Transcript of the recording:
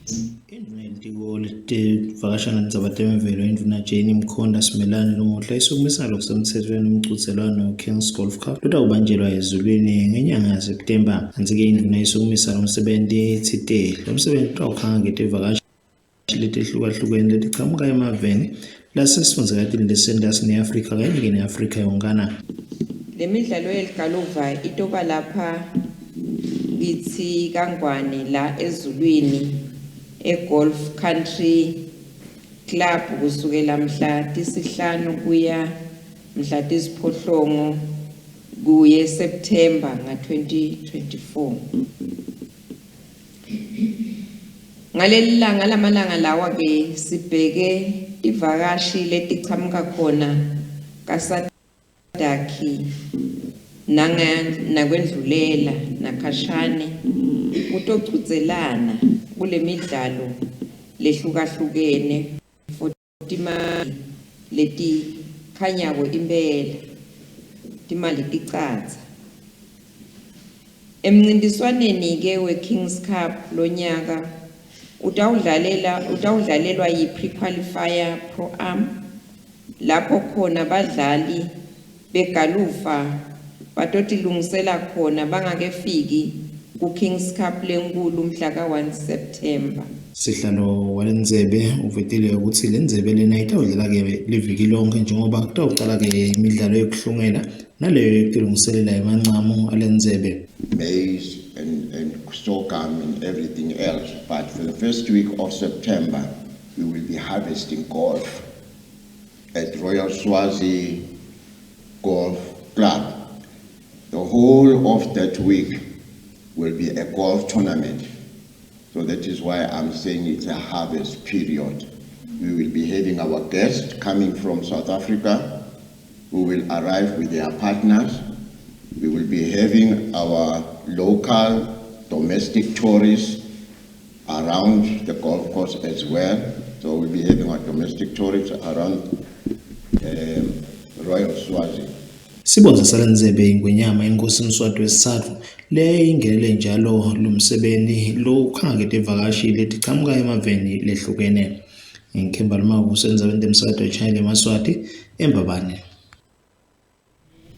Indvuna yelitiko letivakasha nendzaba temvelo indvuna Jane Mkhonta Simelane lomuhla isukumisa lokusemtsetfweni umcudzelwano Kings Golf Cup lotawubanjelwa ezulwini ngenyanga yaSeptemba. Kantsi-ke indvuna isukumisa lomsebenti itsite lomsebenti utawukhanga ngetivakashi letehlukahlukene letichamuka emaveni lasesifundzakatini lesentasi ne-Afrika kanye-ke ne-Afrika yonkana. Le midlalo yeligaluva itoba lapha kitsi kaNgwane la eZulwini eGolf Country Club kusukela mhla tisihlanu kuya mhla tisiphohlongo kuye September nga-2024. Ngaleli langa lamalanga lawa ke sibheke tivakashi letichamuka khona kaSadaki nanga nakwendlulela nakhashane kutocudzelana kulemidlalo lehlukahlukene for Timali letikhanyako impela, timali ticatsa. Emncintiswaneni-ke we-Kings Cup lonyaka utawudlalela utawudlalelwa yi-pre-qualifier pro-am lapho khona badlali begalufa batotilungisela khona bangakefiki ku-Kings Cup lenkhulu mhla ka-1 September. Sihlalo walendzebe uvetile ukuthi lendzebe lena itawudlala-ke liviki lonke njengoba kutawucala-ke imidlalo yekuhlungela naleyo yekutilungiselela emancamu alendzebe. Maize and, and sorghum and everything else. But for the first week of September, we will be harvesting golf at Royal Swazi Golf Club. The whole of that week will be a golf tournament. So that is why I'm saying it's a harvest period. We will be having our guests coming from South Africa who will arrive with their partners. We will be having our local domestic tourists around the golf course as well. So we'll be having our domestic tourists around um, Royal Swazi. Sibonza salendzebe ingwenyama inkosi Mswati wesitsatfu leyayingenele njalo lomsebenti lo ukhanga tivakashi letichamuka emaveni lehlukene. Ngikhemba Lumavuso endzabeni temsakato weChannel yemaSwati eMbabane.